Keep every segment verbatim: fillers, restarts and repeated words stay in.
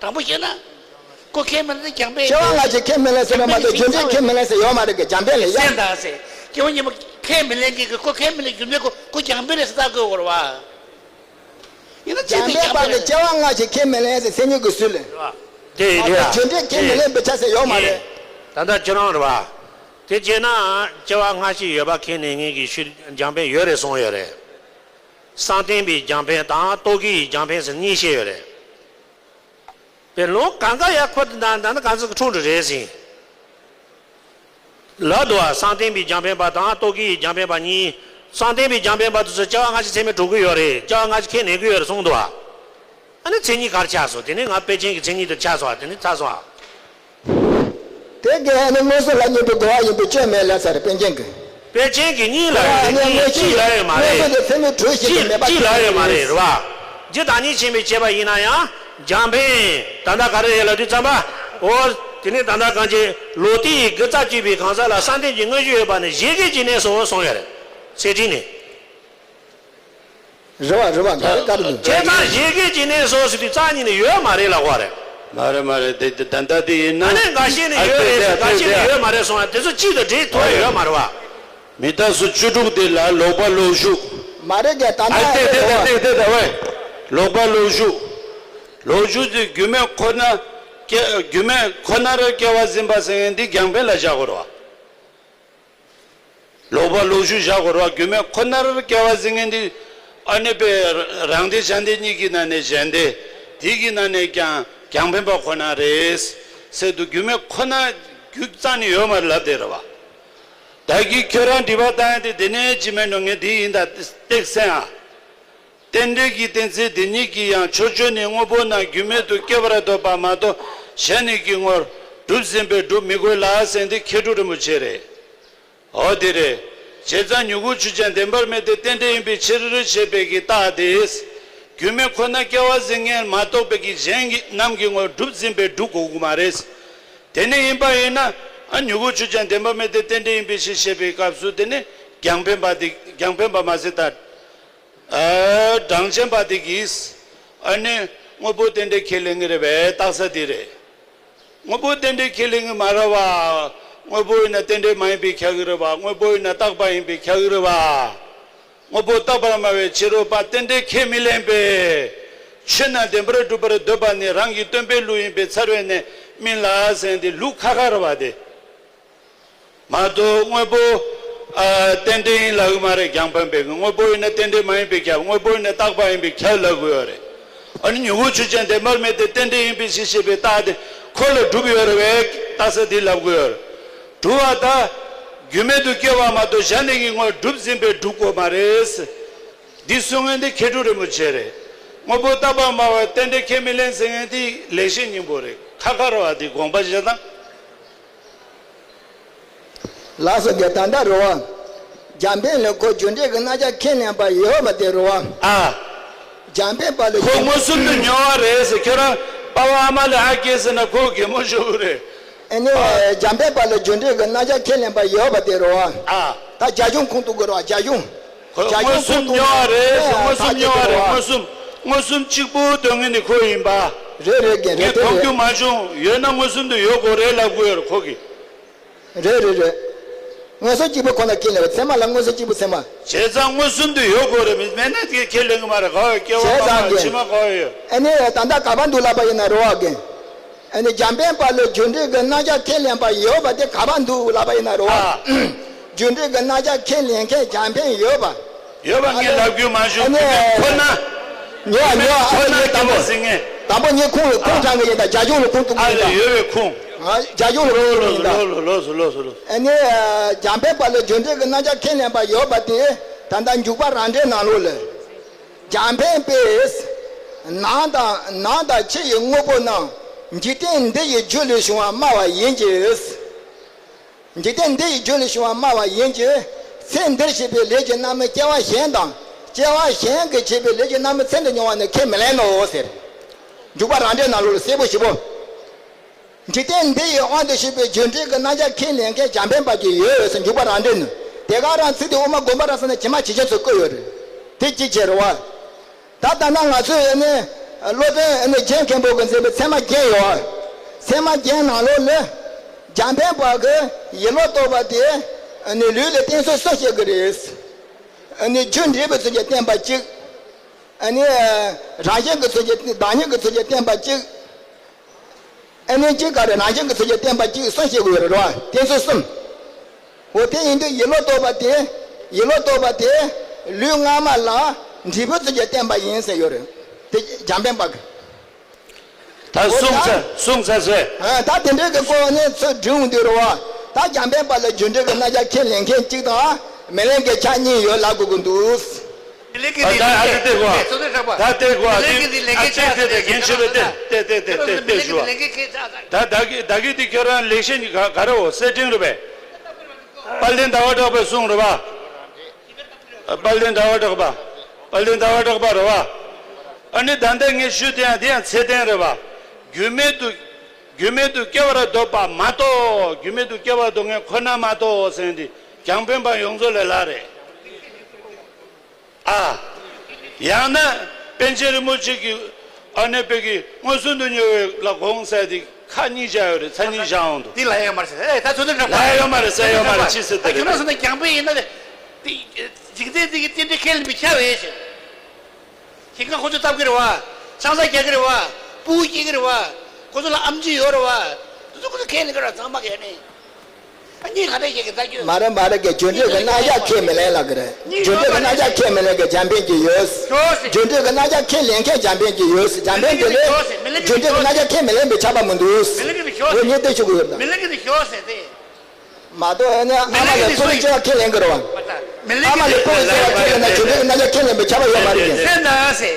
དང་པོ་བཤད་ན། ཀོ་ཁས་མི་ལེན་ན་རྒྱང་འཕེན། སྐྱེ་བ་སྔ་ཕྱི་ཁས་མི་ལེན་ཟེར་བ་མ་གཏོགས་རྒྱུ་འབྲས་ཁས་མི་ལེན་ཟེར་ཡོད་མ་རེད་གི། རྒྱང་འཕེན་ལས་ཡ། སེམས་དང་ཟེར། སྐྱེ་བ་སྔོན་མ་ཁས་མི་ལེན་མཁན་གྱི་ཀོ་ཁས་མི་ལེན་རྒྱུ་མེད་ཀོ་ཀོ་རྒྱང་འཕེན་རེད་ཟེར་ལྟ་དགོས་བ་རེད་བ། ཡིན་ན་ཚེ་འདི་རྒྱང་འཕེན་རེད། སྐྱེ་བ་སྔ་ཕྱི་ཁས་མི་ལེན་ཟེར་སེམས་ཉིད་ཀྱི་སུ་ལས། རེད་བ། དེ་རེད་བ། རྒྱུ་འབྲས་ཁས་མི་ལེན་པའི་ཆ་ཟེར་ཡོད་མ་རེད། ད་ལྟ་ཁྱོད་རང་རེད་བ། དེ་བྱས་ན་སྐྱེ་བ་སྔ་ཕྱི་ཡོད་པ་ཁས་ལེན་མཁན་གྱི་ཤུལ་རྒྱང་འཕེན་ཡོད་རེད་གསུངས་ཡོད་རེད། བསམ་གཏན་པའི་རྒྱང་འཕེན་དང་རྟོག་གེའི་རྒྱང་འཕེན་ཟེར་གཉིས་བཤད་ཡོད་རེད། པའི་ལུང་གང་ག་ཡ་ཁོ་དེ་འདྲ་འདྲ་ན་གང་ཟག་གི་འཁྲུངས་འགྲོ་རེད་ཟིན། ལབ་འདུག་བ། བསམ་གཏན་པའི་རྒྱང་འཕེན་པ་དང་རྟོག་གེའི་རྒྱང་འཕེན་པ་གཉིས། བསམ་གཏན་པའི་རྒྱང་འཕེན་པ་དེ་ཚོ་སྐྱེ་བ་སྔ་ཕྱི་ཚད་མས་གྲུབ་ཀྱི་ཡོད་རེད། སྐྱེ་བ་སྔ་ཕྱི་ཁས་ལེན་གྱི་ཡོད་རེད་གསུངས་འདུག་བ། ཨ་ནི་མཚན་ཉིད་ག་རེ་ཆགས་སོང་། དེ་ནས་ང་དཔེ་ཅན་གྱི་མཚན་ཉིད་དེ་ཆགས་སོང་བ། དེ་ནས་ཚར་སོང་བ། དེ་གས་ཨ་ནི་མངོན་སུམ་ལ་སྙོམས་པའི་རྒོལ་བ་ཡིན་པས་སྐྱོན་མེད་ལབ་ས་རེད་དཔེ་ཅན་གྱི། དཔེ་ཅན་གྱི་གཉིས་ལ་ཡོད་རེད། གཉིས་གཅིག་ལ་ཡོད་མ་རེད། མངོན་སུམ་དེ་ཚད་མས་གྲུབ་ཞིག་གཅིག་མེད་པ་གཅིག་ལ་ཡོད་མ་རེད། རེད་བ། རྒྱུ་དང་ཉིད་ཆེན་པོས་བྱས་པ་ཡིན་ན་ཡང་རྒྱང་འཕེན། ད་ལྟ་ག་རེ་རེད་ལབ་དུས་ཙམ་པ། འོ། དེ་ནས་ད་ལྟ་གང་ཅི་ལོ་ཏི་ཡི་དགུ་རྩ་གཅིག་པའི་གང་ཟག་ལ་བསམ་གཏན་གྱི་དངོས་གཞི་ཡོད་པ་ནི་བཞད་གད་ཀྱི་གནས་སོ་གསུངས་ཡོད་རེད། གསེར་ཁྲི་ནས། རེད་བ་རེད་བ། ག་རེ་ག་རེ་འདུག་བྱས་ཙང་བཞད་གད་ཀྱི་གནས་སོ་ཟེར་དུས་རྩ་ཉིད་ནས་ཡོད་མ་རེད་ལབ་དགོས་རེད། མ་རེད་མ་རེད། དེ་དེ་ད་ལྟ་དེ་ཡིན་ན། ཨ་ནི་འགའ་ཤས་ནི་ཡོད་རེད་ཟེར། འགའ་ཤས་ནི་ཡོད་མ་རེད་གསུངས་ཡ་དེ་ཚོ་གཅིག་དང་འབྲེལ་ཐུབ་ཡ་ཡོད་མ་རེད་བ། མི་རྟག་སོ་བཅུ་དྲུག་དེ་ལ་ལོག་པ་ལོག་ཞུགས། མ་རེད་གས་ད་ཨ་ལྟ་དེ་དེ་རེད་བ། དེ་དེ་ད་བས། ལོག་པ་ལོག་ཞུགས། ལོག་ཞུགས་དེ་རྒྱུ་མེད་ཁོ་ན། སྐྱེ་རྒྱུ་མེད་ཁོ་ནར་སྐྱེ་བ་འཛིན་པ་ཟེར་མཁན་འདི་རྒྱང་འཕེན་ལ་བཞག་དགོས་རེད་བ། ལོག་པ་ལོག་ཞུགས་བཞག་དགོས་རེད་བ། རྒྱུ་མེད་ཁོ་ནར་སྐྱེ་བ་འཛིན་མཁན་འདི། ཨ་ནི་པའི་རང་སྡེ་གཞན་སྡེ་གཉིས་ཀྱི་ནང་ནས་གཞན་སྡེ། དེ་གི་ནང་ནས་ཀྱང་རྒྱང་འཕེན་པ་ཁོ་ན་རེད། ཟེར་དུས་རྒྱུ་མེད་ཁོ་ན་རྒྱུ་རྩ་ནས་ཡོད་མ་རེད་ལབ་བསྡད་རེད་བ། ད་གིན་ཁྱོད་རང་དྲི་བ་བཏང་ཡ་དེ་དེ་ནས་ཅི་མེད་ནོ་ངས་དེ་ཡིན་ད་སྟེགས་སེང་ཨ། རྟེན་འབྲེལ་གྱི་གཏན་ཚིགས་འདི་ཉིད་ཀྱིས་ཡང་ཕྱོགས་ཆོས་ནི་དངོས་པོ་རྣམས་རྒྱུ་མེད་དུ་སྐྱེ་བར་འདོད་པ་མ་གཏོགས་གཞན་ནི་གི་ངོར་གྲུབ་ཟིན་པས་སྒྲུབ་མི་དགོས་ལ་ཟེར་འདི་མཁས་གྲུབ་རིན་པོ་ཆེ་རེད། འོ་དེ་རེད། བྱས་ཙང་མྱུ་གུ་ཆོས་ཅན་བདེན་པར་མེད་དེ་རྟེན་འབྲེལ་ཡིན་པའི་ཕྱིར་ཞེས་པའི་གི་རྟགས་དེས། རྒྱུ་མེད་ཁོ་ན་སྐྱེ་བ་འཛིན་མཁན་མ་གཏོགས་པའི་གི་གཞན་གྱི་རྣམས་ཀྱི་ངོར་གྲུབ་ཟིན་པས་སྒྲུབ་དགོས་ཀྱི་མ་རེད། དེ་ནི་ཡིན་པ་ཡིན་ན་ཨ་མྱུ་གུ་ཆོས་ཅན་བདེན་པར་མེད་དེ་རྟེན་འབྲེལ་ཡིན་པའི་ཕྱིར་ཞེས་པའི་སྐབས་སུ་དེ་ནི་རྒྱང་འཕེན་པ་དེ་རྒྱང་འཕེན་པ་མ་ཟད་ད། ཨ་གྲངས་ཅན་པ་དེ་གིས་ཨ་ནི་དངོས་པོ་རྟེན་འབྲེལ་ཁས་ལེན་གྱི་རེད་པས་རྟགས་གསལ་དེ་རེད། དངོས་པོ་རྟེན་འབྲེལ་ཁས་ལེན་གྱི་མ་རེད་བ། དངོས་པོ་ཡིན་ན་རྟེན་འབྲེལ་མ་ཡིན་པས་ཁྱབ་ཀྱི་རེད་བ། དངོས་པོ་ཡིན་ན་རྟག་པ་ཡིན་པས་ཁྱབ་ཀྱི་རེད་བ། དངོས་པོ་རྟག་པར་སྨྲ་བའི་ཕྱིར་རོ་པ་རྟེན་འབྲེལ་ཁས་མི་ལེན་པས། ཆོས་རྣམས་བདེན་པར་གྲུབ་པར་འདོད་པ་ནི་རང་གི་སྟོན་པའི་ལུགས་ཡིན་པས་ཚར་བའི་གནས་མིན་ལ་ཟེར་འདི་ལུགས་ཁ་ཁ་རེད་བ་དེ། མ་གཏོགས་དངོས་པོ། ཨ་རྟེན་འབྲེལ་ཡིན་ལབ་ཀྱི་མ་རེད་རྒྱང་འཕེན་པས་དངོས་པོ་ཡིན་ན་རྟེན་འབྲེལ་མ་ཡིན་པས་ཁྱབ། དངོས་པོ་ཡིན་ན་རྟག་པ་ཡིན་པས་ཁྱབ་ལབ་དགོས་ཡོད་རེད། ཨ་ནི་མྱུ་གུ་ཆོས་ཅན་བདེན་པར་མེད་དེ་རྟེན་འབྲེལ་ཡིན་པའི་ཕྱིར་ཞེས་པའི་རྟགས་དེ་ཁོ་ལ་གྲུབ་ཡོད་རེད་བས་རྟགས་གསལ་འདི་ལབ་དགོས་ཡོད་རེད། གྲུབ་པ་ད། རྒྱུ་མེད་དུ་སྐྱེ་བ་མ་གཏོགས་གཞན་ནི་གི་ངོར་གྲུབ་ཟིན་པས་སྒྲུབ་དགོས་མ་རེད། འདི་གསུང་མཁན་འདི་མཁས་གྲུབ་རིན་པོ་ཆེ་རེད། དངོས་པོ་རྟག་པར་སྨྲ་བ་རྟེན་འབྲེལ་ཁས་མི་ལེན་ཟེར་མཁན་འདི་ལེགས་བཤད་སྙིང་པོ་རེད་ཁ་ཁ་རེད་བ་འདི་དགོངས་པ་བཞེས་དང་། ལགས་སོ་དགེ་ད་ལྟ་རེད་བ། རྒྱང་འཕེན་ལས་ཁོ་རྒྱུ་འབྲས་ཀྱི་རྣམ་གཞག་ཁས་ལེན་པ་ཡོད་པ་དེ་རེད་བ། ཨ། རྒྱང་འཕེན་པ་ལས་ཁོ་རྒྱུ་མངོན་སུམ་དུ་མྱོང་བ་རེད་ཟེར་ཁྱོད་རང་པ་ཕ་ཨ་མ་ལས་ཨ་སྐྱེས་ཟེར་ན་ཁོ་གད་མོ་ཤོར་གི་རེད། ཨ་ནི་རྒྱང་འཕེན་པ་ལ་རྒྱུ་འབྲས་ཀྱི་རྣམ་གཞག་ཁས་ལེན་པ་ཡོད་པ་དེ་རེད་བ། ཨ། ད་རྒྱ་གཞུང་ཁུངས་གཏུག་དགོས་རེད་བ་རྒྱ་གཞུང་། ཁོས་རྒྱ་མངོན་གཞུང་སུམ་ཁུངས་གཏུག་མྱོང་བ་རེད་ཟེར་མངོན་སུམ་མྱོང་བ་རེད་མངོན་སུམ། མངོན་སུམ་གཅིག་པུ་སྟོན་མཁན་ནི་ཁོ་ཡིན་པ། རེད་རེད་རྒན་རེད་ངས་དེ་མཐོང་རྒྱུ་རེད། མ་བྱུང་ཡོད་ན་མངོན་སུམ་དུ་ཡོད་དགོས་རེད་ལབ་དགོས་ཡོད་རེད་ཁོ་གིས། རེད་རེད་རེད། མངོན་སུམ་གཅིག་པུ་ཁོ་ན་ཁས་ལེན་པ་ཚད་མ་ལ་མངོན་སུམ་གཅིག་པུ་ཚད་མ། བྱས་ཙང་མངོན་སུམ་དུ་ཡོད་དགོས་རེད་མི་མེད་ན་དེ་ཁས་ལེན་གི་མ་རེད་ག་བ་སྐྱེ་བ་བྱས་ཙང་མ་གི་ཕྱི་མ་ག་བ་ཡོད། ཨ་ནི་ད་ལྟ་ག་པ་འདུག་ལབ་པ་ཡིན་ན་རེད་བ་རྒན། ཨ་ནི་རྒྱང་འཕེན་པ་ལ་རྒྱུ་འབྲས་ཀྱི་རྣམ་གཞག་ཁས་ལེན་པ་ཡོད་པ་དེ་ག་པ་འདུག་ལབ་པ་ཡིན་ན་རེད་བ། ཨ། རྒྱུ་འབྲས་ཀྱི་རྣམ་གཞག་ཁས་ལེན་མཁན་རྒྱང་འཕེན་ཡོད་པ། ཡོད་པ་ངས་ལབ་རྒྱུ་མ་བྱུང་ཨ་ནི་ཁོ་ན། ཉོ་ཨ་ཉོ་ཨ་ཁོ་ན་ཉོ་དང་པོ། ཟིན་ངེས། དང་པོ་ཉོ་ཁུངས་ཁུངས་དྲང་གི་ཡིན་ད་རྒྱ་གཞུང་ལ་ཁུངས་གཏུག་གི་ཨ་ཡིན་ད། ཡོད་པའི་ཁུངས། ཨ་རྒྱ་གཞུང་ལ་ཁུངས་གཏུག་གི་ཡིན་ད། ལོ་ལོ་ལོ་ལོ་ལོ་ལོ། ཨ་ནི་རྒྱང་འཕེན་པ་ལ་རྒྱུ་འབྲས་ཀྱི་རྣམ་གཞག་ཁས་ལེན་པ་ཡོད་པ་དེ་ད་ལྟ་འཇུག་པ་རང་འགྲེལ་ནང་ལོགས་ལ། རྒྱང་འཕེན་པས། ནང་དང་ནང་དང་ཕྱི་ཡི་དངོས་པོ་རྣམས་འཇིག་རྟེན་འདི་ཡི་རྒྱུ་ལས་བྱུང་བ་སྨྲ་བ་ཡིན་གྱི། འཇིག་རྟེན་འདི་ཡི་རྒྱུ་ལས་བྱུང་བ་སྨྲ་བ་ཡིན་གྱི། ཚེ་འདིར་བྱེད་པའི་ལས་ཀྱི་རྣམ་སྨིན་སྐྱེ་བ་གཞན་དང་སྐྱེ་བ་གཞན་གྱིས་བྱས་པའི་ལས་ཀྱི་རྣམ་སྨིན་ཚེ་འདིར་མྱོང་བ་ནི་ཁས་མི་ལེན་ནོ་ཟེར། འཇུག་པ་རང་འགྲེལ་ནང་ལོགས་ལ་གསལ་པོ་ཞེ་པོ། འཇིག་རྟེན་འདི་ཡི་དབང་དུ་བྱས་པའི་རྒྱུ་འབྲས་ཀྱི་རྣམ་གཞག་ཁས་ལེན་མཁན་རྒྱང་འཕེན་པ་ཅིག་ཡོད་ཟེར་འཇུག་པ་རང་འགྲེལ་ནི། དེ་ག་རང་ཚིག་དེ་དབུ་མ་དགོངས་པ་རབ་གསལ་ནས་ཇི་མ་ཇི་བཞིན་དུ་བཀོད་ཡོད་རེད། དེ་གཅིག་བྱས་རེད་བ། ད་ལྟ་ན་ང་ཚོས་ནི་ བློ་བརྟན་ནི་རྒྱན་མཁན་པོ་གིས་མཛད་པའི་ཚད་མ་རྒྱན་ཡོད། ཚད་མ་རྒྱན་ནང་ལོགས་ལ་འཇམ་དཔལ་དཔལ་གྱིས་ཡིད་བློ་རྟོག་པ་དེ་ནི་ལུས་ལ་བརྟེན་ཚུལ་གསུམ་བཤད་ཀྱི་རེད། ནི་རྒྱུ་འབྲས་བུའི་ཚུལ་གྱིས་བསྟན་པ་གཅིག་ནི་རང་བཞིན་གྱི་ཚུལ་གྱིས་བདག་ཉིད་ཀྱི་ཚུལ་གྱིས་བསྟན་པ་གཅིག་ཨ་ནི་གཅིག་ག་རེ་རང་བཞིན་གྱི་ཚུལ་གྱིས་བསྟན་པ་གཅིག་གསུམ་བཤད་དགོས་ཡོད་རེད་རོ། བསྟན་ཚུལ་གསུམ། འོ་དེ་ཡིན་དུས་ཡིད་བློ་རྟོག་པ་དེ། ཡིད་བློ་རྟོག་པ་དེ་ལུས་སྔ་མ་ལ་འབྲས་བུའི་ཚུལ་གྱིས་བསྟན་པ་ཡིན་ཟེར་ཡོད་རེད། དེ་འཇམ་དཔལ་དཔལ་གྱི། ད་འོ་གསུངས་ད་ཚར་གསུངས་ཚར་ཟེར། ཨ་ད་དེ་འདྲའི་གི་སྐོར་ནས་ཚུར་འབྲི་འོང་དུས་རེད་བ། ད་འཇམ་དཔལ་དཔལ་ལ་རྒྱུ་འབྲས་ཀྱི་རྣམ་གཞག་ཁས་ལེན་མཁན་གཅིག་དང་མི་ལེན་མཁན་ཆ་གཉིས་ཡོད་ལབ་དགོས་ཀྱི་འདུག་མི་ལེན་གི་ཨ་ད་ཨ་ད་ལྟེ་གོ་ཨ། ད་ལྟེ་གོ་ཨ། མི་ལེན་གི་ལེན་གི་ཨ་ཆེ་ཆེ་ད་རྒན་ཆེ་བ་ཏེ་ཏེ་ཏེ་ཏེ་ཏེ་ཏེ་ཞུ་ཨ། ད་ད་གི་ད་གི་དེ་ཁྱོད་རང་ལེགས་བཤད་ག་ག་རེ་འོ་གསེར་ཕྲེང་རེད་པས། དཔལ་ལྡན་ཟླ་བ་གྲགས་པའི་གསུང་རེད་པ། དཔལ་ལྡན་ཟླ་བ་གྲགས་པ། དཔལ་ལྡན་ཟླ་བ་གྲགས་པ་རེད་པ། ཨ་ནི་ད་ལྟ་ངས་ཞུ་དེ་ཡང་དེ་ཡང་ཚད་ལྡན་རེད་པ། རྒྱུ་མེད་དུ་རྒྱུ་མེད་དུ་སྐྱེ་བར་འདོད་པ་མ་གཏོགས་རྒྱུ་མེད་དུ་སྐྱེ་བར་འདོད་མཁན་ཁོ་ན་མ་གཏོགས་ཟེར་འདི་རྒྱང་འཕེན་པ་ཡོངས་རྫོགས་ལས་སླ་རེད། ཨ། ཡང་ན་པཎ་ཆེན་རིན་པོ་ཆེ་གི་ཨ་ནེ་པེ་གི་མངོན་སུམ་དུ་གཉེར་བའི་ལ་དགོངས་ཟེར་དེ་ཁ་གཉིས་བཞག་ཡོད་རེད། ཚ་གཉིས་བཞག་འོང་དུ། འདི་ལ་ཡོད་མ་རེད་ཟེར། ཨེ་ད་ཚོད་ལྟ་འགྲོ་ལ་ཡོད་མ་རེད་ཟེར་ཡོད་མ་རེད། ཅི་ཟེར་དེ་རེད། ཁྱོད་རང་ཚོ་ན་རྒྱང་འཕེན་ཡིན་ན་དེ་འཇིག་རྟེན་འདི་གི་རྟེན་འབྲེལ་ཁས་ལེན་པའི་ཆ་བས་ཤིང་། ཞིང་ཁ་ཁོ་ཚོས་བཏབ་ཀྱི་རེད་བ། ཆང་ས་རྒྱག་གི་རེད་བ། སྤུ་གུ་སྐྱེ་གི་རེད་བ། ཁོ་ཚོ་ལ་ཨེམ་ཆི་ཡོད་རེད་བ། དེ་ཚོ་ཁོ་ཚོས་ཁས་ལེན་གི་རེད་བ། ཚང་མ་གས་ནི། ཨ་ནི་ག་འདྲ་ཞིག་གི་ལྟ་རྒྱུ། མ་རེད་མ་རེད་གི་རྒྱུ་འབྲས་ཀྱི་རྣམ་གཞག་ཁས་མི་ལེན་ལབ་ཀྱི་རེད། རྒྱུ་འབྲས་ཀྱི་རྣམ་གཞག་ཁས་མི་ལེན་མཁན་འཇམ་དཔལ་གྱི་ཡོད། རྒྱུ་འབྲས་ཀྱི་རྣམ་གཞག་ཁས་ལེན་མཁན་འཇམ་དཔལ་གྱི་ཡོད། འཇམ་དཔལ་གྱི་ལས། རྒྱུ་འབྲས་ཀྱི་རྣམ་གཞག་ཁས་མི་ལེན་པའི་ཆགས་པ་མི་འདུག་འོ་ངས་དེ་ཞུ་གི་ཡོད་ད། མི་ལེན་གྱི་མི་ཤོག་ཟེར་ཏེ། མ་གཏོགས་ཨ་ནི་ཨ་མ་ལས་ཕུ་གུ་སྐྱེ་བ་ཁས་ལེན་གི་རེད་བ། མི་ལེན་ཨ་མ་ལས་ཕུ་གུ་སྐྱེ་བ་ཁས་ལེན་ན་རྒྱུ་འབྲས་ཀྱི་རྣམ་གཞག་ཁས་ལེན་པའི་ཆགས་པ་ཡོད་མ་རེད་ཀྱི།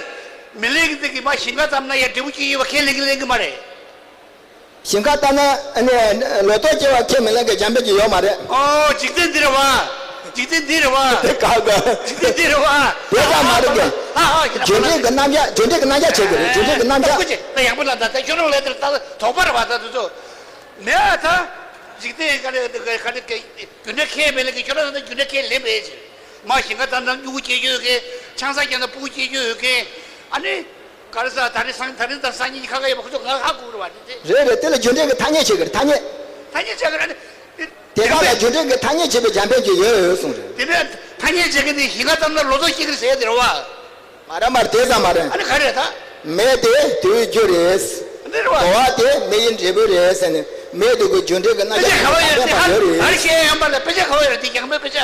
མི་ལེན་གི་འདི་གི་མ་ཞིང་ཁ་བཏབ་ན་ཡང་འབྲས་བུ་སྐྱེ་ཡོད་པ་ཁས་ལེན་གི་ལེན་གི་མ་རེད། ཞིང་ཁ་བཏབ་ན་ཨ་ནི་ལོ་ཏོག་སྐྱེ་བ་ཁས་མི་ལེན་མཁན་འཇམ་དཔལ་གྱི་ཡོད་མ་རེད། ཨོ་འཇིག་རྟེན་འདི་རེད་བ། འཇིག་རྟེན་འདི་རེད་བ། དེ་ག་ག་འཇིག་རྟེན་འདི་རེད་བ། དེ་ཙམ་མ་རེད་ཀྱི། ཨ་ཨ་རྒྱུ་འབྲས་ཀྱི་རྣམ་གཞག་རྒྱུ་འབྲས་ཀྱི་རྣམ་གཞག་བྱེད་དགོས་རེད། རྒྱུ་འབྲས་ཀྱི་རྣམ་གཞག་ད་ཡག་པོ་ལ་ད་ད་ཁྱོད་རང་ལས་དེར་ད་དོགས་པ་རེད་བ། ད་དུ་ཚོ་མེད་ཨ་ད། འཇིག་རྟེན་ག་རེ་ག་རེ་རྒྱུ་འབྲས་ཁས་མི་ལེན་གྱི། ཁྱོད་རང་ད་རྒྱུ་འབྲས་ཁས་ལེན་པའི་ཕྱིར། མ་ཞིང་ཁ་བཏབ་ན་སྨྱུ་གུ་སྐྱེ་རྒྱུ་ཡོད་མཁན། ཆང་ས་བརྒྱབ་ན་སྤུ་གུ་སྐྱེ་རྒྱུ་ཡོད་མཁན། ཨ་ནི། ག་རེ་ཟ་ད་རིང་སང་ད་རིང་དང་སང་ཉིན་ཁ་ཁ་ཡོད་པ་ཁོ་ཚོ་ང་ཧ་གོ་རེད་བ་དེ། རེད་རེད། དེ་ལ་རྒྱུ་འབྲས་ཀྱི་ཐ་སྙད་བྱེད་ཀྱི་རེད། ཐ་སྙད། ཐ་སྙད་བྱེད་ཀྱི་རེད། ཨ་ནི། དེ་དག་ལ་རྒྱུ་འབྲས་ཀྱི་ཐ་སྙད་བྱེད་པའི་འཇམ་དཔལ་གྱི་ཡོད་ཡོད་གསུངས་རེད། དེ་ནས་ཐ་སྙད་བྱེད་མཁན་དེ་ཞིང་ཁ་བཏབ་ན་ལོ་ཏོག་སྐྱེ་གི་རེད་ཟེར་ཡ་དེ་རེད་བ། མ་རེད་མ་རེད། དེ་ཙམ་མ་རེད། ཨ་ནི་ག་རེ་ད། མེ་དེ་དུ་བའི་རྒྱུ་རེད། འདི་རེད་བ། གོ་བ་དེ་མེ་ཡི་འབྲས་བུ་རེད་ཟེར་ནས་མེ་དུ་གི་རྒྱུ་འབྲས་ཀྱི་རྣམ་དཔེ་ཆ་གཞག་ག་པ་ཡོད་དེ་ཡོད་རེད། ཨ་རེ་བཤད་ཡོང་པ་ལ་དཔེ་ཆ་ག་པ་ཡོད་རེད། དེ་རྒྱང་འཕེན་དཔེ་ཆ།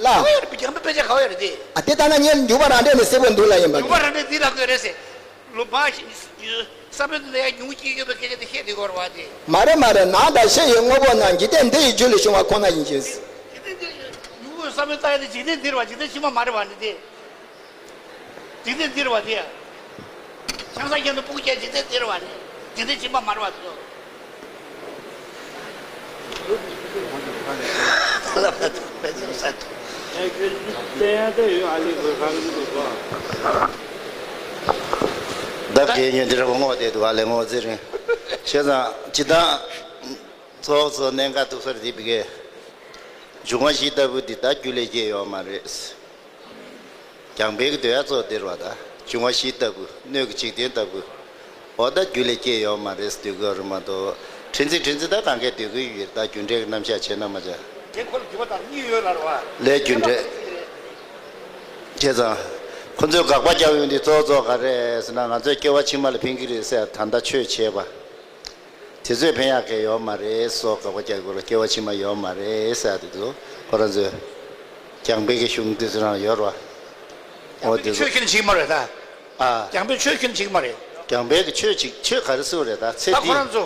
ལ། ག་པ་ཡོད་རེད། རྒྱང་འཕེན་དཔེ་ཆ་ག་པ་ཡོད་རེད་དེ། ཨ་དེ་ལྟ་ན་ངས་འཇུག་པ་རང་འགྲེལ་ནས་གསལ་པོ་འདུག་ལ་ཡིན་པ། འཇུག་པ་རང་འགྲེལ་འདི་ལ་དགོས་རེད་ཟེར། ལོ་མ་ཞིག་ས་བོན་དུ་ལ་ཡང་ཉུང་སྐྱེ་ཡོད་པའི་སྐད་ཆ་དེ་བཤད་དེ་དགོས་རེད་བ་དེ། མ་རེད་མ་རེད། ནང་དང་ཤེས་ཡོན་དངོས་པོ་རྣམས་འཇིག་རྟེན་འདི་ཡི་རྒྱུ་ལས་བྱུང་བ་ཁོ་ན་ཡིན་ཞེས། འཇིག་རྟེན་འདི་ཡི་ཉུང་པོ་ས་བོན་ལྟ་ཡ་དེ་འཇིག་རྟེན་འདི་རེད་བ། འཇིག་རྟེན་ཕྱི་མ་མ་རེད་བ་ནི་དེ། འཇིག་རྟེན་འདི་རེད་བ་དེ། ཆང་ས་ཁྱེར་ནས་སྤུ་གུ་སྐྱེ་འཇིག་རྟེན་འདི་རེད་བ་ནི། འཇིག་རྟེན་ཕྱི་མ་མ་རེད་བ་དེ་ཚོ། ད་གལ་ཉོན་འདི་ར་བ་ངོ་དེ་དུ་བ་ལས་ངོ་ཙི་རིང་། བྱས་ཙང་ཇི་ལྟར་གཙོ་བོ་གཙོ་གནད་འགག་ཏུ་སོར་འདི་བི་གེ། འབྱུང་བ་བཞི་ལྟ་བུ་འདི་ད་རྒྱུ་ལས་སྐྱེས་ཡོད་མ་རེད། རྒྱང་འཕེན་གྱི་འདོད་ཡ་གཙོ་དེར་བ་ད། འབྱུང་བ་བཞི་ལྟ་བུ་སྣོད་ཀྱི་འཇིག་རྟེན་ལྟ་བུ། འོ་ད་རྒྱུ་ལས་སྐྱེས་ཡོད་མ་རེད་ཟེར་འདོད་ཀྱི་ཡོད་རེད་མ་གཏོགས། ཕྲན་ཚེགས་ཕྲན་ཚེགས་ད་གང་གས་འདོད་ཀྱི་ཡོད་རེད། ད་རྒྱུ་འབྲས་ཀྱི་རྣམ་གཞག་བྱས་ན་མ་བྱ། དེ་ཁོ་ལ་རྒྱུ་བ་དང་གཉིས་ཡོད་ལ་རེད་བ། ལས་རྒྱུ་འབྲས། བྱས་ཙང་། ཁོ་ཚོས་དགག་པ་རྒྱག་ཡོང་དུས་གཙོ་བོ་གཙོ་བོ་ག་རེད་ཟེར་ན། ང་ཚོས་སྐྱེ་བ་ཕྱི་མ་ལ་ཕན་གྱི་རེད་ཟེར་ད་ལྟ་ཆོས་བྱས་པ། དེ་ཚོས་ཕན་ཡག་གི་ཡོད་མ་རེད། སོགས་དགག་པ་རྒྱག་དགོས་ལ་སྐྱེ་བ་ཕྱི་མ་ཡོད་མ་རེད་ཟེར་ཡ་དེ་ཚོ་ཁོ་རང་ཚོས་རྒྱང་འཕེན་གྱི་གཞུང་དེ་ཚོ་རང་ཡོད་རེད་བ། འོ་དེ་ཚོ་ཆོས་ཁྱོན་ནས་བྱེད་ཀྱི་མ་རེད་ད། ཨ། རྒྱང་འཕེན་ཆོས་ཁྱོན་ནས་བྱེད་ཀྱི་མ་རེད། རྒྱང་འཕེན་གྱི་ཆོས་ཅིག་ཆོས་ག་རེ་ཟེར་བ་རེད་ད། ཚེ་ད་འདི་ཁོ་རང་ཚོ་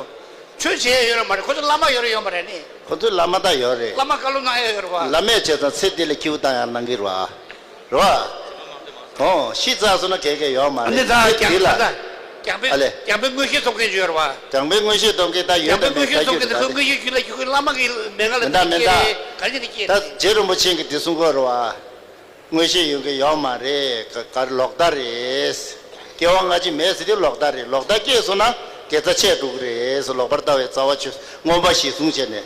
ཆོས་བྱེད་ཡ་ཡོད་རེད་མ་རེད། ཁོ་ཚོ་བླ་མ་ཡོད་རེད་ཡོད་མ་རེད་ནི། ཁོ་ཚོའི་བླ་མ་ད་ཡོད་རེད། བླ་མ་བཀའ་སློབ་གནང་ཡ་ཡོད་རེད་བ། བླ་མས་བྱས་ཙང་ཚེ་འདི་ལ་སྐྱིད་པོ་བཏང་ཡ་གནང་གི་རེད་བ། རེད་བ། ཨོ། ཤི་ཚར་སོང་ན་གལ་གལ་ཡོད་མ་རེད། འདི་ད་ཚེ་འདི་ལ། རྒྱང་འཕེན། ཨ་ལས། རྒྱང་འཕེན་མངོན་ཤེས་ཐོབ་མཁན་ཅིག་ཡོད་རེད་བ། རྒྱང་འཕེན་མངོན་ཤེས་ཐོབ་མཁན་ད་ཡོད་དམ་མེད་ལྟ་རྒྱུ་རེད་ད། རྒྱང་འཕེན་མངོན་ཤེས་ཐོབ་མཁན་དེ་ཁོ་མངོན་ཤེས་ཀྱི་ལ་ཁྱོད་ཁོའི་བླ་མ་གི་མེད་ང་ལ་མི་འདྲ་མི་འདྲ། ག་རེ་ནི་ཀྱེ། ད་རྗེ་རིན་པོ་ཆེ་གིས་འདི་གསུང་གི་རེད་བ། མངོན་ཤེས་ཡོད་མཁན་ཡོད་མ་རེད། ག་ག་རེ་ལོག་ལྟ་རེད། སྐྱེ་བ་སྔ་ཕྱི་མེད་ཟེར་དུས་ལོག་ལྟ་རེད། ལོག་ལྟ་སྐྱེས་སོང་ན་དགེ་རྩ་ཆད་འགྲོ་གི་རེད། ལོག་པར་ལྟ་བའི་རྩ་བ་ཆོད། མངོན་པ་གཞིར་བཟུང་བྱས་ནས།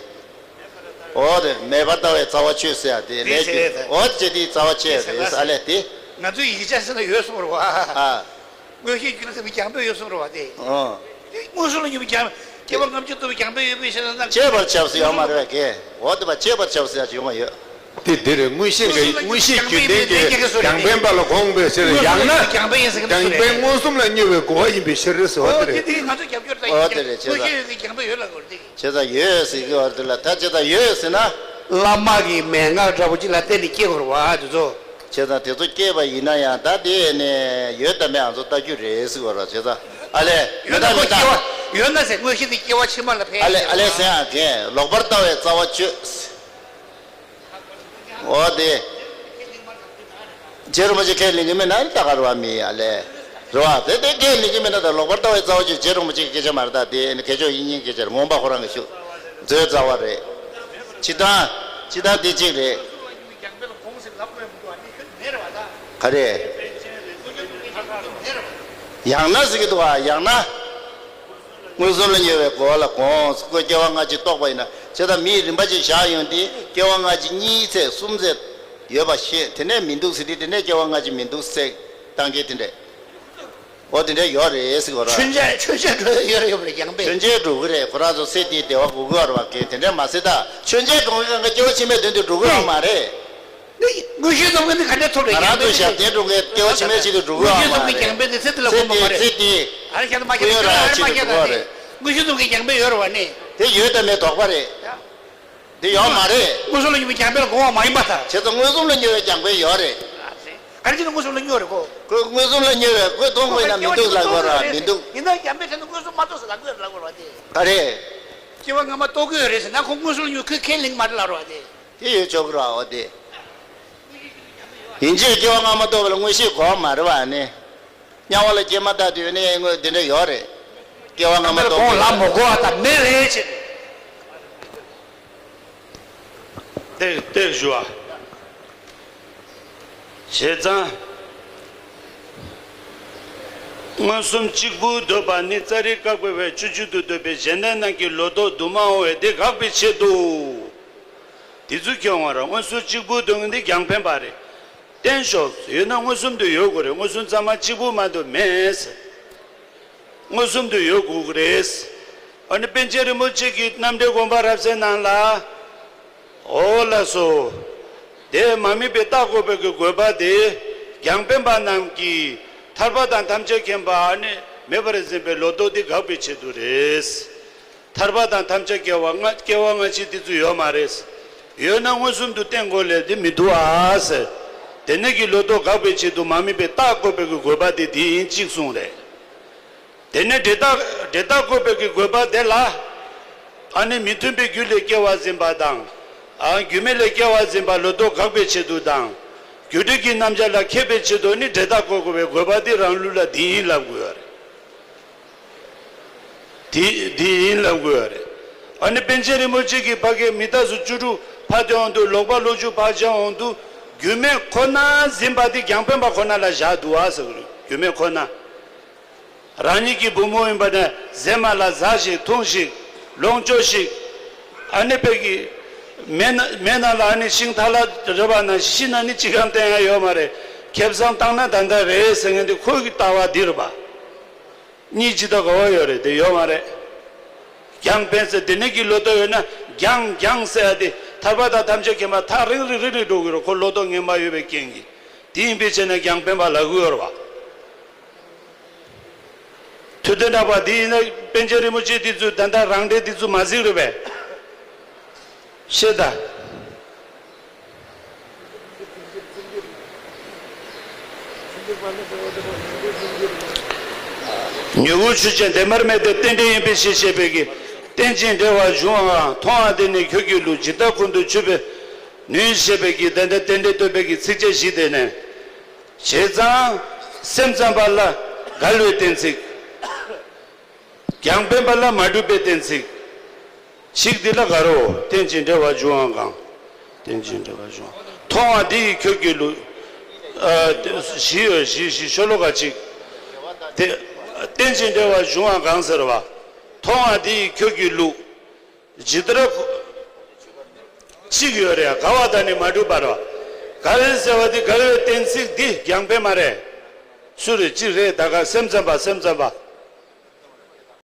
འོ་དེ་མེད་པར་ལྟ་བའི་རྩ་བ་ཆོད་ཟེར་ཡ་དེ་ལས་ཀྱི། འོ་དེ་བྱེད་དེའི་རྩ་བ་ཆད་རེད། ཨ་ལས་དེ། ང་ཚོའི་ཡིག་ཆ་ཟེར་ན་ཡོད་གསུངས་རེད་བ། ཨ། མངོན་ཤེས་རྒྱུད་ལ་ཟེར་བའི་རྒྱང་འཕེན་ཡོད་གསུངས་རེད་བ་དེ། ཨོ། དེ་མངོན་སུམ་ལ་སྙོམས་པའི་རྒྱང་། སྐྱེ་བ་ལྔ་བཅུ་ཐོབ་པའི་རྒྱང་འཕེན་ཡོད་པའི་ཕྱིར་ན། བྱས་པར་ཁྱབ་ཟེར་ཡོད་མ་རེད་བ་གས། འོ་དེ་བ་བྱས་པར་ཁྱབ་ཟེར་ཡག་ཅིག་ཡོང་བ་ཡོད། དེ་འདིར་མངོན་ཤེས་ཀྱི་མངོན་ཤེས་རྒྱུད་ལྡན་གྱི་རྒྱང་འཕེན་པ་ལ་དགོངས་པའི་ཕྱིར། ཡང་ན་རྒྱང་འཕེན་མངོན་སུམ་ལ་སྙོམས་པའི་གོ་བ་ཡིན་པའི་ཕྱིར་ཟེར་བ་དེ་རེད། དེ་ང་ཚོ་རྒྱབ་སྐྱོར་ད་ཡིན། ཨོ་དེ་རེད། བྱས་ཙང་མངོན་ཤེས་ཡོད་ཀྱི་རྒྱང་འཕེན་ཡོད་ལ་གོ་རེད། བྱས་ཙང་ཡོད་ཟེར་གྱི་བར་དུ་ལ་ད་བྱས་ཙང་ཡོད་ཟེར་ན། བླ་མ་གི་མན་ངག་འདྲ་པོ་ཅིག་ལ་བརྟེན་ནས་སྐྱེ་དགོས་རེད་བ་དེ་ཚོ། བྱས་ཙང་དེ་ཚོ་སྐྱེས་པ་ཡིན་ན་ཡང་ད་དེ་ནས་ཡོད་དམ་མེད་ང་ཚོ་ལྟ་རྒྱུ་རེད་ཟེར་བ་རེད། བྱས་ཙང་ཨ་ལས་ཡོད་ན་མེད་ན་ཁོ་མེད་ན། སྐྱེ་བ་ཡོད་ན་ཟེར། མངོན་ཤེས་དེ་སྐྱེ་བ་ཕྱི་མ་ལ་ཕན། ཨ་ལས་ཨ་ལས་ཟེར་ཡང་གན་ལོག་པར་ལྟ་བའི་རྩ་བ་གཅོད། འོ་དེ། རྗེ་རིན་པོ་ཆེ་ཁས་ལེན་གྱི་མེད་ན་ད་ག་རེད་བ། མི་ཨ་ལས། རེད་བ། དེ་དེ་ཁས་ལེན་གྱི་མེད་ན་ད་ལོག་པར་ལྟ་བའི་རྩ་བ་གཅོད། རྗེ་རིན་པོ་ཆེ་གི་སྐད་ཆ་མ་རེད། ད་དེ་ནི་སྐད་ཆ་ཡིན་ཉན་སྐད་ཆ་རེད། ངོམ་པ་ཁོ་རང་གི་ཤུགས། མཛོད་རྩ་བ་རེད། སྤྱིར་བཏང་སྤྱིར་བཏང་དེ་གཅིག་རེད། ག་རེ། ཡང་ན་ཟེར་གྱི་འདུག་བ། ཡང་ན། མངོན་སུམ་ལ་སྙོམས་པའི་གོ་བ་ལ་དགོངས། ཁོས་སྐྱེ་བ་སྔ་ཕྱི་རྟོགས་པ་ཡིན་ན། བྱས་ཙང་མིའི་རིམ་པ་ཅིག་བཞག་ཡོང་དུས་སྐྱེ་བ་སྔ་ཕྱི་གཉིས་ཚེ་གསུམ་ཚེ་ཡོད་པ་ཤེས། དེ་ནས་མི་འདུག་ཟེར་དུས་དེ་ནས་སྐྱེ་བ་སྔ་ཕྱི་མི་འདུག་ཟེར་བཏང་གི་དེ་འདྲས། འོ་དེ་འདྲས་ཡོད་རེད་ཟེར་གོ་ར། མཆོད་མཇལ་མཆོད་མཇལ་འགྲོ་ཡ་ཡོད་རེད་ཡོད་པ་རེད། རྒྱང་འཕེན། མཆོད་མཇལ་འགྲོ་གི་རེད། ཁོ་རང་ཚོ་སེ་དེའི་བདེ་བ་དགོས་ཀྱི་ཡོད་རེད་བ་གས། དེ་འདྲས་མ་ཟེར། ད་མཆོད་མཇལ་འགྲོ་མཁན་གྱི་སྐྱེ་བ་ཕྱི་མའི་དོན་དུ་འགྲོ་གི་ཡོད་མ་རེད། མངོན་ཤེས་རྫོགས་མཁན་དེ་ག་འདྲས་ཐོབ་རེད། ང་རང་ཚོའི་ཞབས་བརྟན་འགྲོ་མཁན་སྐྱེ་བ་ཕྱི་མའི་ཆེད་དུ་འགྲོ་གི་ཡོད་མ་རེད། མངོན་ཤེས་རྫོགས་མཁན་རྒྱང་འཕེན་དེ་ཚེ་འདི་ལ་སེ་དེའི་དེ་ཚེ་དེའི་ཨ་རེ་ཁྱེད་ཚོ་མ་ཁྱེད་ཚོ་ཁྱེད་ཚོ་ཨ་རེ་མ་ཁྱེད་ཚོ་དེ། མངོན་ཤེས་རྫོགས་མཁན་རྒྱང་འཕེན་ཡོད་རེད་བ་ནི། དེ་ཡོད་དམ་མེད་དོགས་པ་རེད། དེ་ཡོད་མ་རེད། མངོན་སུམ་ལ་སྙོམས་པའི་རྒྱང་འཕེན་ལ་དགོངས་པ་མ་ཡིན་པར་ཐལ། བྱས་ཙང་མངོན་སུམ་ལ་སྙོམས་པའི་རྒྱང་འཕེན་ཡོད་རེད། ག་རེ་བྱས་ནས་མངོན་སུམ་ལ་སྙོམས་རེད་ཁོ། ཁོས་མངོན་སུམ་ལ་སྙོམས་པའི་ཁོས་མཐོང་དགོས་ན་མི་འདུག་ལབ་དགོས་ར་མི་འདུག་ཡིན་ན་རྒྱང་འཕེན་བྱས་ན་མངོན་སུམ་མ་གཏོགས་ཟེར་ལབ་དགོས་ལབ་དགོས་ར་དེ། ག་རེ། སྐྱེ་བ་སྔ་མ་རྟོགས་ཀྱི་ཡོད་རེད་ཟེར་ན་ཁོ་མངོན་སུམ་ལ་སྙོམས་ཁོས་ཁས་ལེན་གྱི་མ་རེད་ལབ་ར་དེ། དེ་ཡོད་ཆོག་གི་ར་འོ་དེ། ཡིན་གཅིག་སྐྱེ་བ་སྔ་མ་རྟོགས་པ་ལ་མངོན་ཤེས་དགོས་པ་མ་རེད་བ་ནི། དམྱལ་བ་ལ་སྐྱེས་མ་ཐག་དུས་ནས་དངོས་དེ་འདྲ་ཡོད་རེད། སྐྱེ་བ་སྔ་མ་རྟོགས་དགོངས་ལ་མོ་གོ་བ་དང་མེད་རེད་ཅེས། ཏེག་ཏེག་ཞུ་བ། བྱས་ཙང་། མངོན་སུམ་གཅིག་པུ་འདོད་པ་ནི་ཙཱ་རི་ཀ་པོ་བས་བཅུ་གཅིག་ཏུ་འདོད་པའི་གཞན་དོན་རྣམས་ཀྱི་ལོ་ཏོག་དུ་མ་འོང་བས་དེ་དགག་པའི་ཆེད་དུ། དེ་ཚུལ་ཁྱོད་ངོ་ར་མངོན་སུམ་གཅིག་པུ་འདོད་མཁན་དེ་རྒྱང་འཕེན་པ་རེད། བསྟན་ཤོག་ཡོད་ན་མངོན་སུམ་དུ་ཡོད་དགོས་རེད། མངོན་སུམ་གཙང་མ་གཅིག་པུ་མ་གཏོགས་མེད། མངོན་སུམ་དུ་ཡོད་དགོས་ཀྱི་རེད། ཨ་ནི་པཎ་ཆེན་རིན་པོ་ཆེ་གི་རྣམ་འགྲེལ་དགོངས་པ་རབ་གསལ་ནང་ལ། འོ་ལགས་སོ། དེ་མ་དམིགས་པའི་རྟགས་འགོད་པའི་གི་དགོས་པ་དེ། རྒྱང་འཕེན་པ་རྣམས་ཀྱིས་ཐར་པ་དང་ཐམས་ཅད་མཁྱེན་པ་ཨ་ནི་མེད་པར་འཛིན་པའི་ལོ་ཏོག་དེ་དགག་པའི་ཆེད་དུ་རེད། ཐར་པ་དང་ཐམས་ཅད་སྐྱེ་བ་སྔ་སྐྱེ་བ་སྔ་ཕྱི་དེ་ཚོ་ཡོད་མ་རེད། ཡོད་ན་མངོན་སུམ་དུ་བསྟན་དགོས་ལས་དེ་མི་འདུག་ཨ་ཟེར། དེ་ནས་ཀྱི་ལོ་ཏོག་དགག་པའི་ཆེད་དུ་མ་དམིགས་པའི་རྟགས་འགོད་པའི་གི་དགོས་པ་དེ་དེ་ཡིན་གཅིག་གསུངས་རེད། དེ་ནས་འབྲས་རྟགས་འབྲས་རྟགས་འགོད་པའི་གི་དགོས་པ་དེ་ལ། ཨ་ནི་མི་མཐུན་པའི་རྒྱུ་ལས་སྐྱེ་བ་འཛིན་པ་དང་། ཨ་རྒྱུ་མེད་ལས་སྐྱེ་བ་འཛིན་པ་ལོ་ཏོག་དགག་པའི་ཆེད་དུ་དང་། རྒྱུ་འབྲས་ཀྱི་རྣམ་གཞག་ལ་མཁས་པའི་ཆེད་དུ་ནི་འབྲས་རྟགས་འགོད་དགོས་པའི་དགོས་པ་དེ་རང་ལུགས་ལ་དེ་ཡིན་ལབ་དགོས་པ་རེད། དེ་དེ་ཡིན་ལབ་དགོས་པ་རེད། ཨ་ནི་པཎ་ཆེན་རིན་པོ་ཆེ་གིས་ཕ་གིའི་མི་རྟག་སོགས་བཅུ་དྲུག་ཕར་བཏོན་འོང་དུས་ལོག་པ་ལོག་འཇུག་ཕར་བཞག་འོང་དུས་རྒྱུ་མེད་ཁོ་ན་འཛིན་པ་དེ་རྒྱང་འཕེན་པ་ཁོ་ན་ལ་བཞག་འདུག་ཨ་ཟེར་གི་རེད། རྒྱུ་མེད་ཁོ་ན། རང་ཉིད་ཀྱི་བུ་མོ་ཡིན་པ་ནས་གཟེབ་མ་ལ་ཟ་ཞིག་འཐུང་ཞིག་ལོངས་སྤྱོད་ཞིག་ཨ་ནི་དཔེ་གི་མེ་ན་མེ་ནང་ལ་ཨ་ནི་ཤིང་ཐལ་ར་བབས་ན་ཤི་ན་ནི་ཅི་གང་བསྟན་ཡ་ཡོད་མ་རེད། ཁེ་བཟང་བཏང་ན་ད་ལྟ་རེད་ཟེར་མཁན་དེ་ཁོ་གི་ལྟ་བ་འདི་རེད་པ། གཉིས་ཇི་ལྟ་ག་བ་ཡོད་རེད་དེ་ཡོད་མ་རེད། རྒྱང་འཕེན་ཟེར་དེ་ནས་ཀྱི་ལོ་ཏོག་ཡོད་ན་རྒྱང་རྒྱང་ཟེར་ཡ་དེ་ཐར་པ་དང་ཐམས་ཅད་མཁྱེན་པ་ཐག་རིང་རིང་རིང་རིང་འགྲོ་གི་རེད། ཁོ་ལོ་ཏོག་ངན་པ་ཡོད་པའི་རྐྱེན་གྱིས་དེ་ཡིན་པའི་ཕྱིར་ན་རྒྱང་འཕེན་པ་ལབ་གི་ཡོད་རེད་པ། ཐུབ་བསྟན་གྲགས་པ་འདི་ཡིན་ན་པཎ་ཆེན་རིན་པོ་ཆེ་འདི་ཚོས་ད་ལྟ་རང་འགྲེལ་འདི་ཚོ་མ་གཟིགས་རེད་པས། ཤེས་ད། མྱུ་གུ་ཆོས་ཅན། བདེན་པར་མེད་དེ་རྟེན་འབྲེལ་ཡིན་པའི་ཕྱིར་ཞེས་པའི་གི། རྟེན་ཅིང་འབྲེལ་བར་འབྱུང་བའམ་མཐོང་བ་དེ་ནི་ཁྱོད་ཀྱི་ལུགས། ཇི་ལྟར་ཁོང་དུ་ཆུད་པའི་ནུས་ཞེས་པའི་གི་ད་ལྟ་རྟེན་འབྲེལ་སྟོན་པའི་གི་ཚིགས་བཅད་བཞི་དེ་ནས། བྱས་ཙང་སེམས་ཙམ་པ་ལ་འགལ་བའི་གཏན་ཚིགས། རྒྱང་འཕེན་པ་ལ་མ་གྲུབ་པའི་གཏན་ཚིགས། ཞིག་འདི་ལ་དགའ་རོ། རྟེན་ཅིང་འབྲེལ་བར་འབྱུང་བ་གང་། རྟེན་ཅིང་འབྲེལ་བར་འབྱུང་བ། མཐོང་བ་འདི་ཡིས་ཁྱོད་ཀྱི་ལུགས། ཨ་བཞི་ཡོད་བཞི་བཞི་ཤོ་ལོ་ཀ་གཅིག་དེ། རྟེན་ཅིང་འབྲེལ་བར་འབྱུང་བ་གང་ཟེར་བ། མཐོང་བ་འདི་ཡིས་ཁྱོད་ཀྱི་ལུགས། ཇི་ལྟར་ཁོ། གཅིག་ཡོད་རེད། འགལ་བ་དང་ནི་མ་གྲུབ་པར། འགལ་ཟེར་བ་འདི་འགལ་བའི་གཏན་ཚིགས་འདི་རྒྱང་འཕེན་མ་རེད། སུ་རེད་ཅི་རེད་ད་ག་སེམས་ཙམ་པ་སེམས་ཙམ་པ།